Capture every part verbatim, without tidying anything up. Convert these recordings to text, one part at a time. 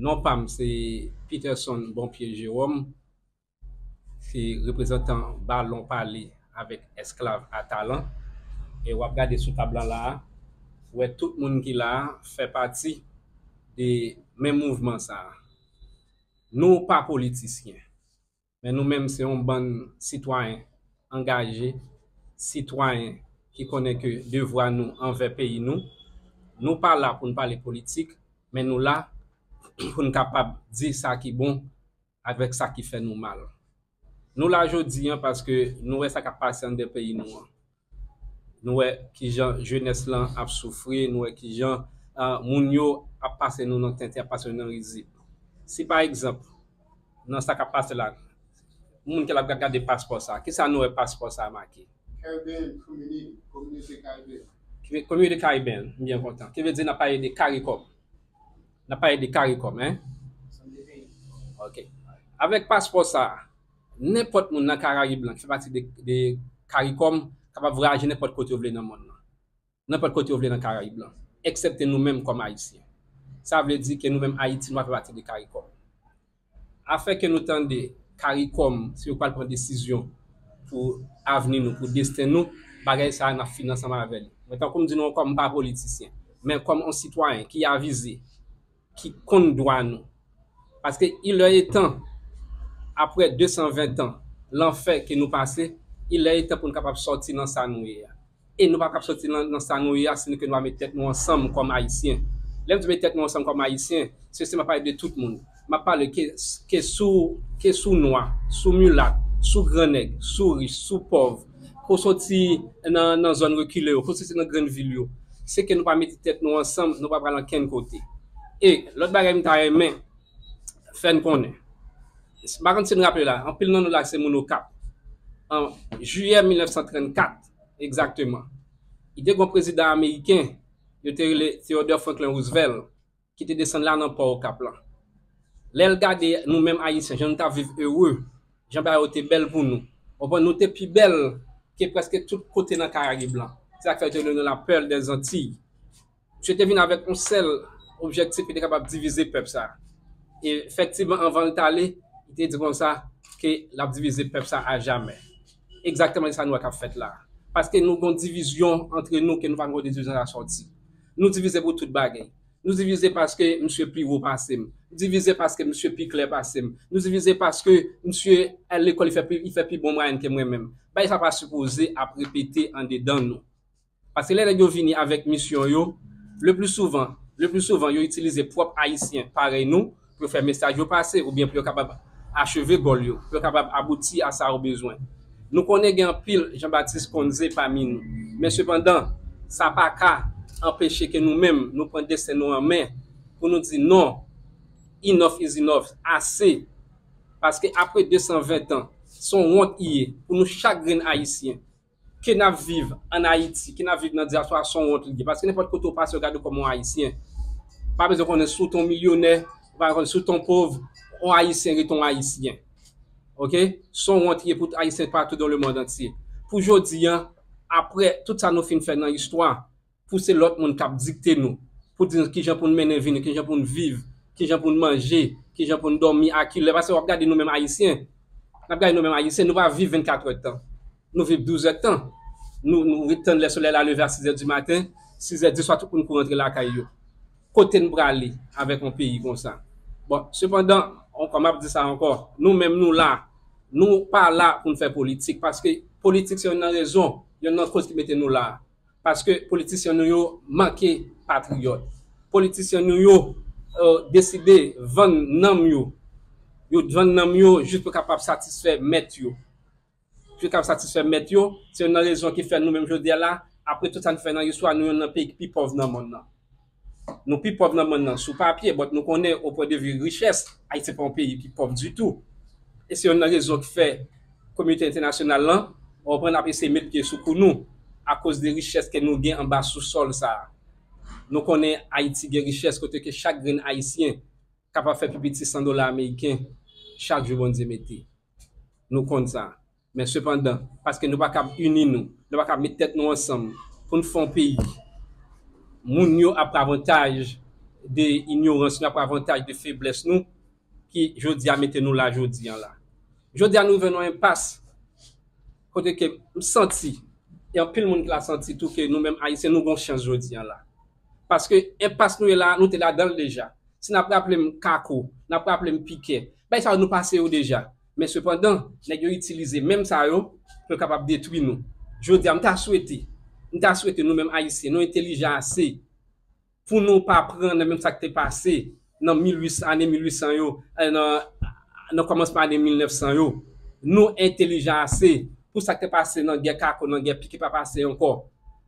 Non pa m se Peterson Bonpye Jerome, se reprezantan Balon Pale avèk Esklav a Talan. E w ap gade sou tab lan la a, ou wè tout moun ki la a fè pati de menm mouvman sa a. Nou pa politisyen, men nou menm se yon bann sitwayen angaje, sitwayen ki konnen ke devwa nou anvè peyi nou. Nou pa la pou n pale politik, men nou la pou n kapab di sa ki bon avèk sa ki fè nou mal. Nou la jodi a paske nou wè sa k ap pase anndan peyi nou an. Nou wè kijan jenès lan ap soufri, nou wè kijan, ah, moun yo ap pase nou nan tenten, ap pase nou nan rizib. Si pa egzanp, nan sa k ap pase la, moun ki ap gade paspò sa, kisa nou wè paspò sa make? Caribbean Community, Kominote Karibyen. Ki ve-, Kominote Karibyen, m byen kontan. Ki vle di n ap pale de CARICOM. N ap pale de CARICOM, en? Ok. Avèk paspò sa, nenpòt moun nan Karayib lan ki fè pati de, de CARICOM kapab vwayaje nenpòt kote yo vle nan mond lan. Nenpòt kote yo vle nan Karayib lan, eksepte nou menm kòm Ayisyen. Sa vle di ke nou menm Ayiti, nou pa fè pati de CARICOM. Afè ke nou tande CARICOM, si yo pral pran desizyon pou avni nou, pou desten nou, bagay sa a n ap fini ansanm avè li. Men tankou m di nou ankò, m pa politisyen, men kòm yon sitwayen ki avize, ki konn dwa nou. Paske il est temps, apre de san ven tan lanfè ke nou pase, il est temps pou n kapab sòti nan sa nou ye a. E nou pa kab sòti nan, nan sa nou ye a, si nou ke nou pa met tèt nou ansanm kòm Ayisyen. Lè m di met tèt nou ansanm kòm Ayisyen, se, se m ap pale de tout moun. M ap pale ke, ke sou, ke sou nwa, sou milat, sou grannèg, sou rich, sou pòv, ke w soti nan, nan zòn rekile yo, ke w soti nan grenn vil yo. Se ke nou pa mete tèt nou ansanm, nou pa pral ankenn kote. E lòt bagay m ta renmen fè n konnen. M pa konn si n raple la, anpil nan nou la se moun Okap. An jiyè mil nèf san trannkat, egzakteman, li te gen yon prezidan ameriken, yo te rele Theodore Franklin Roosevelt, ki te desann la nan pò Okap lan. Lè l gade nou menm Ayisyen, jan nou t ap viv ere, jan bagay yo te bèl pou nou. Ou konprann, nou te pi bèl ke prèske tout kote nan Karayib lan. Se sa k fè yo te rele nou la perle des Antilles. Misye te vin avèk yon sèl objektif ki te kapab divize pèp sa. E efektivman, anvan l t ale, li te di konsa ke l ap divize pèp sa ajamè. Egzakteman, se sa nou wè k ap fèt la. Paske nou gen yon divizyon antre nou ke nou pa konn kote divizyon sa sòti. Nou divize pou tout bagay. Nou divize paske misye pi wo pase m. Nou divize paske misye pi klè pase m. Nou divize paske misye al lekòl, li fè pi, li fè pi bon mwayèn ke mwen menm. Bagay sa pa sipoze ap repete andedan nou. Paske lè nèg yo vini avèk misyon yo, le pli souvan, le pli souvan, yo itilize pwòp Ayisyen parèy nou pou yo fè mesaj yo pase, oubyen pou yo kapab acheve gòl yo, pou yo kapab abouti a sa yo bezwen. Nou konnen gen anpil Jean Baptiste Conze pami nou, men sepandan, sa pa ka anpeche ke nou menm, nou pran desten nou an men, pou nou di non, enough is enough, ase. Paske apre de san ven tan, se yon wont li ye pou nou chak grenn Ayisyen. Ke n ap viv ann Ayiti, ke n ap viv nan dyaspora, se yon wont li ye. Paske nenpòt kote w pase, yo gade w kòm yon Ayisyen. Pa bezwen konnen si w te yon milyonè, ou pa konnen si w te yon pòv, yon Ayisyen rete yon Ayisyen. Oke? Se yon wont li ye pou tout Ayisyen partout dans le monde entier. Pou jodi a, apre tout sa nou fin fè nan istwa, pou se lòt moun k ap dikte nou, pou di nou kijan pou n mennen vi nou, kijan pou n viv, kijan pou n manje, kijan pou n dòmi, a kilè. Paske w ap gade nou menm Ayisyen, n ap gade nou menm Ayisyen, nou pa viv vennkat èdtan. Nou viv douz èdtan. Nou, nou ret tann lè solèy la leve a sizè di maten, sizè di swa tout moun kouri rantre lakay yo. Kote n prale avèk yon peyi konsa? Bon, sepandan, ankò, m ap di sa ankò, nou menm nou la, nou pa la pou n fè politik, paske politik se youn nan rezon, youn nan koz ki mete nou la. Paske politisyen nou yo manke patriyòt. Politisyen nou yo, euh, deside vann nanm yo. Yo vann nanm yo jis pou kapab satisfè mèt yo. Jis pou kapab satisfè mèt yo. Se youn nan rezon ki fè nou menm jodi a la, apre tout sa n fè nan istwa, nou youn nan peyi ki pi pòv nan mond nan. Nou pi pòv nan mond nan sou papye, but nou konnen o pwen de vi richès, Ayiti se pa yon peyi ki pòv ditou. E se youn nan rezon ki fè kominote entènasyonal lan, w konprann, ap eseye met pye sou kou nou akoz de richès ke nou gen anba sousòl sa a. Nou konnen Ayiti gen richès kote ke chak grenn Ayisyen kapab fè pi piti san dola ameriken chak jou Bondye mete. Nou konn sa. Men sepandan, paske nou pa kab ini nou, nou pa kab met tèt nou ansanm pou n fè yon peyi, moun yo ap pran avantaj de inyorans nou, apre avantaj de feblès nou, ki jodi a mete nou la jodi a la. Jodi a nou rive nan enpas kote ke m santi, e anpil moun ki la santi tou ke nou menm Ayisyen nou gon chans jodi a la. Paske enpas nou ye la, nou te ladan l deja. Si n ap raple m Kako, n ap raple m Pikè, bay sa yo nou pase yo deja. Men sepandan, nèg yo itilize menm sa yo pou yo kapab detwi nou. Jodi a, m ta swete, m ta swete nou menm Ayisyen, nou entelijan ase pou nou pa pran nan menm sa k te pase nan mil uit san, ane mil uit san yo, eh, nan, nan kòmansman ane mil nèf san yo. Nou entelijan ase pou sa k te pase nan gè Kako, nan gè Pikè pa pase ankò.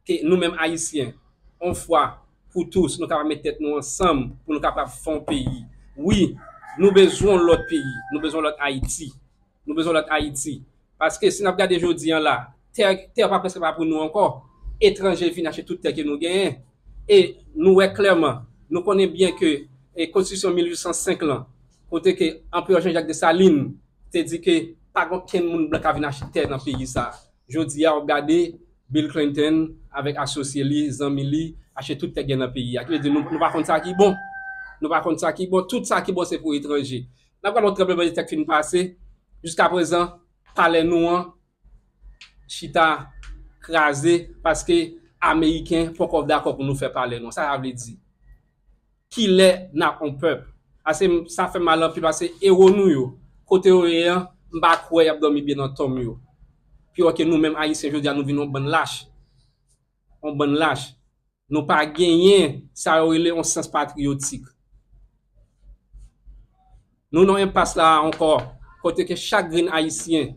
Ke nou menm Ayisyen, yon fwa pou tous, nou kapab met tèt nou ansanm pou nou kapab fè yon peyi. Wi, nou bezwen yon lòt peyi, nou bezwen yon lòt Ayiti. Nou bezwen yon lòt Ayiti. Paske si n ap gade jodi a la, tè, tè pa prèske pa pou nou ankò. Etranje vin achte tout tè ke nou genyen. E nou wè klèman, nou konnen byen ke e konstitisyon mil uit san senk lan, kote ke Anperè Jean Jacques Dessalines te di ke pa gen okenn moun blan ka vin achte tè nan peyi sa. Jodi a, w ap gade Bill Clinton avèk asosye li, zanmi li, achte tout tè gen nan peyi a. Ki vle di nou, nou pa konn sa ki bon. Nou pa konn sa ki bon. Tout sa ki bon se pou etranje. N ap gade yon tranblemanntè k fin pase. Jiskaprezan, palè nou an chita kraze paske Ameriken poko dakò pou nou fè palè nou an. Sa sa vle di? Kilè n ap yon pèp? Ase, sa fè m mal anpil paske ewo nou yo, kote yo ye an, m pa kwè y ap dòmi byen nan tonm yo. Pi wè ke nou menm Ayisyen jodi a nou vin yon bann lach. Yon bann lach. Nou pa genyen sa yo rele yon sans patriyotik. Nou nan enpas la a ankò, kote ke chak grenn Ayisyen,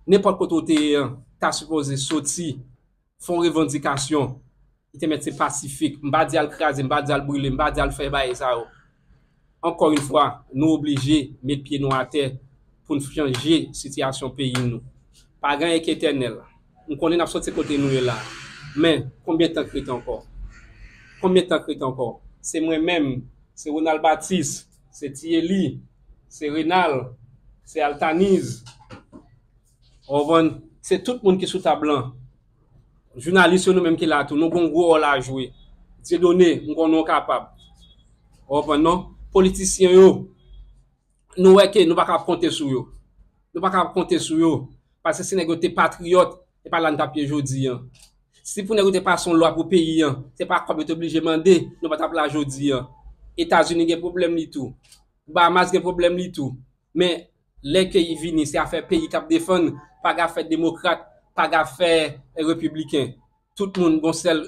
nenpòt kote w te ye an, ta sipoze soti, fè yon revandikasyon. Li te mèt se pasifik. M pa di al kraze, m pa di al brile, m pa di al fè bagay sa yo. Ankò yon fwa, nou oblije met pye nou atè pou n chanje sitiyasyon peyi nou. Pa gen anyen ki etènèl. M konnen n ap soti kote nou ye la. Men, konbyen tan k rete ankò? Konbyen tan k rete ankò? Se mwen menm, se Ronald Baptiste, se Thierry, se Renald, se Altaniz. Ou konprann? Se tout moun ki sou tab lan. Jounalis yo nou menm ki la tou, nou gon gwo wòl a jwe. Dieudonné, m konnen w kapab. Ou konprann non? Politisyen yo, nou wè ke nou pa ka konte sou yo. Nou pa ka konte sou yo. Paske si nèg yo te patriyòt, e pa la n t ap ye jodi an. Si pou nèg yo te pase yon lwa pou peyi an, se pa kòb yo te oblije mande, nou pa t ap la jodi an. Etazini gen pwoblèm li tou. Bahamas gen pwoblèm li tou. Men, lè ke y vini, se afè peyi k ap defann, pa gen afè demokrat, pa gen afè repibliken. Tout moun gon sèl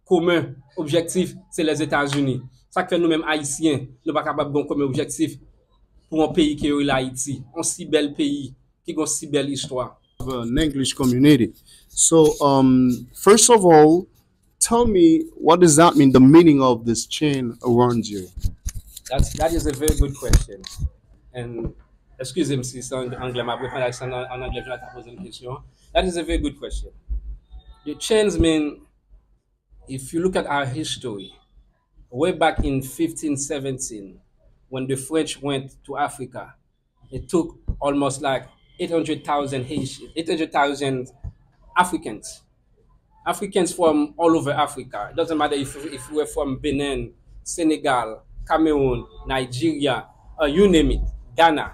komen objektif, se Lèzetazini. Sa k fè nou menm Ayisyen, nou pa kapab gon komen objektif pou yon peyi ke yo rele Ayiti. Yon si bèl peyi, ki gon si bèl istwa. An English community. So, um, first of all, tell me, what does that mean, the meaning of this chain around you? That's, that is a very good question. And, excusez-moi si c'est en anglais, ma préfère c'est en, en anglais, je vais poser une question. That is a very good question. The chains mean, if you look at our history, way back in fifteen seventeen, when the French went to Africa, it took almost like eight hundred thousand Haitians, eight hundred thousand Africans. Africans from all over Africa. It doesn't matter if, if you were from Benin, Senegal, Cameroon, Nigeria, uh, you name it, Ghana.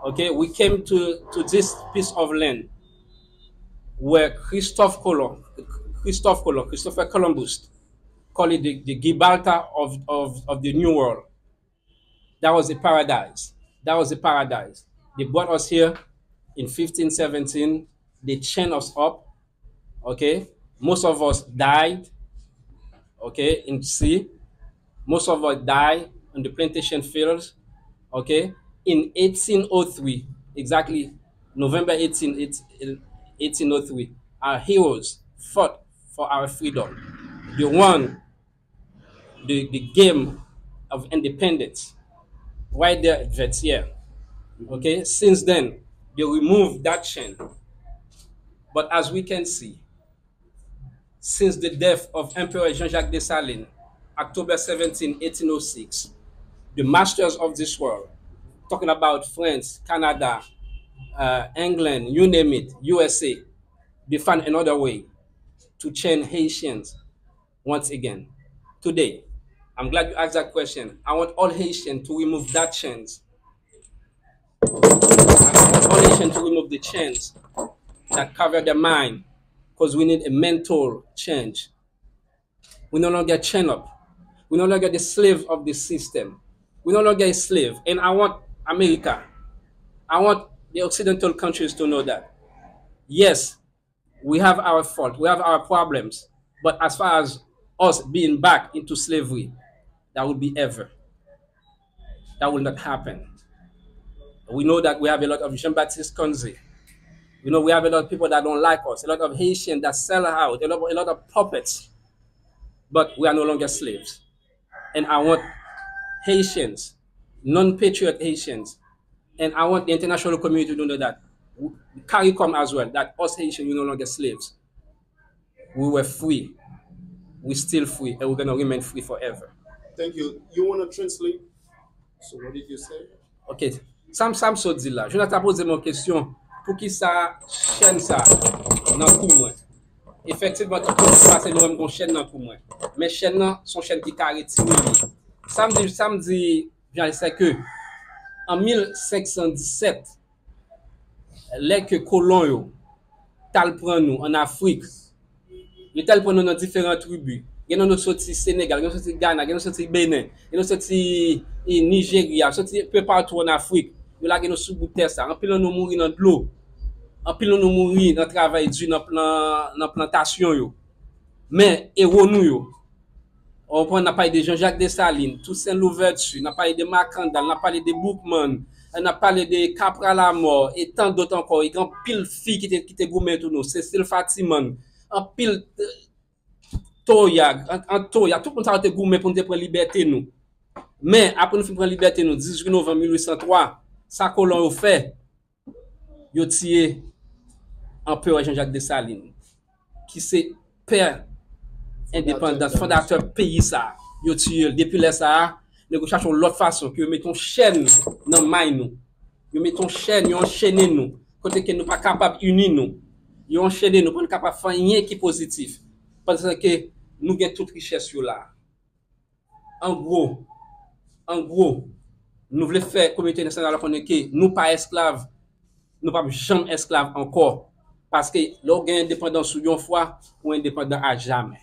Okay, we came to, to this piece of land where Christophe Colomb, Christophe Colomb, Christopher Columbus, call it the, the Gibraltar of, of, of the New World. That was a paradise. That was a paradise. They brought us here in fifteen seventeen. They chained us up. Okay? Most of us died. Okay? In sea. Most of us died on the plantation fields. Okay? In eighteen oh three, exactly November eighteen, eighteen oh three, our heroes fought for our freedom. They won the, the game of independence right there at Vertières. Okay, since then, they removed that chain. But as we can see, since the death of Emperor Jean-Jacques Dessalines, October seventeen, eighteen oh six, the masters of this world, talking about France, Canada, uh, England, you name it, U S A, they find another way to chain Haitians once again. Today, I'm glad you asked that question. I want all Haitians to remove that chains. I want all Haitians to remove the chains that cover their mind because we need a mental change. We no longer chain up. We no longer the slave of the system. We no longer a slave. And I want America, I want the Occidental countries to know that, yes, we have our fault, we have our problems. But as far as us being back into slavery, that would be ever. That will not happen. We know that we have a lot of Jean-Baptiste Conze. We know we have a lot of people that don't like us, a lot of Haitians that sell out, a lot, a lot of puppets. But we are no longer slaves. And I want Haitians, non-patriot Haitians, and I want the international community to know that, CARICOM as well, that us Haitians, we no longer slaves. We were free. We still free, and we're gonna remain free forever. Thank you. You want to translate? So what did you say? Ok. Sa m sa m sot di la. Jonathan poze m yon kesyon. Poukisa chèn sa nan kou mwen? Efektivman, tout moun ki pase nou wè m gon chèn nan kou mwen. Men chèn nan se yon chèn ki ka retire li. Sa m di, sa m di, Jean, se ke an mil senk san disèt, lè ke kolon yo t al pran nou ann Afrik, yo t al pran nou nan diferan tribi. Gen nan nou soti Senegal, gen nou soti Gana, gen nou soti Benin, gen nou soti e, Nigeria, soti pe patou ann Afrik. Yo lage nou sou bout tè sa. Anpil nan nou mouri nan dlo. Anpil nan nou mouri nan travay di nan, nan, nan plantasyon yo. Men ewo nou yo, w konprann, n ap pale de Jean-Jacques Dessalines, Toussaint Louverture, n ap pale de Makandal, n ap pale de Boukman, n ap pale de Capra Lamort, e tan dòt ankò, e gen anpil fi ki te, ki te goumen pou nou, Cécile Fatiman, anpil Toya, Antoya, tout moun sa yo te goumen pou nou te pran libète nou. Men, apre nou fin pran libète nou, dizuit novanm mil uit san twa, sa kolon yo fè, yo tiye Anperè Jean-Jacques Dessalines, ki se pè endepandans, fondatè peyi sa a. Yo tiye l. Depi lè sa a, nèg yo chache yon lòt fason, ke yo mete yon chèn nan may nou. Yo mete yon chèn, yo anchene nou. Kote ke nou pa kapab ini nou. Yo anchene nou, pou nou kapab fè anyen ki pozitif. Pandan ke nou gen tout richès yo la. An gwo, an gwo, nou vle fè kominote entènasyonal la konnen ke nou pa esklav, nou p ap janm esklav ankò. Paske lè w gen endepandans ou yon fwa, ou endepandan a jamè.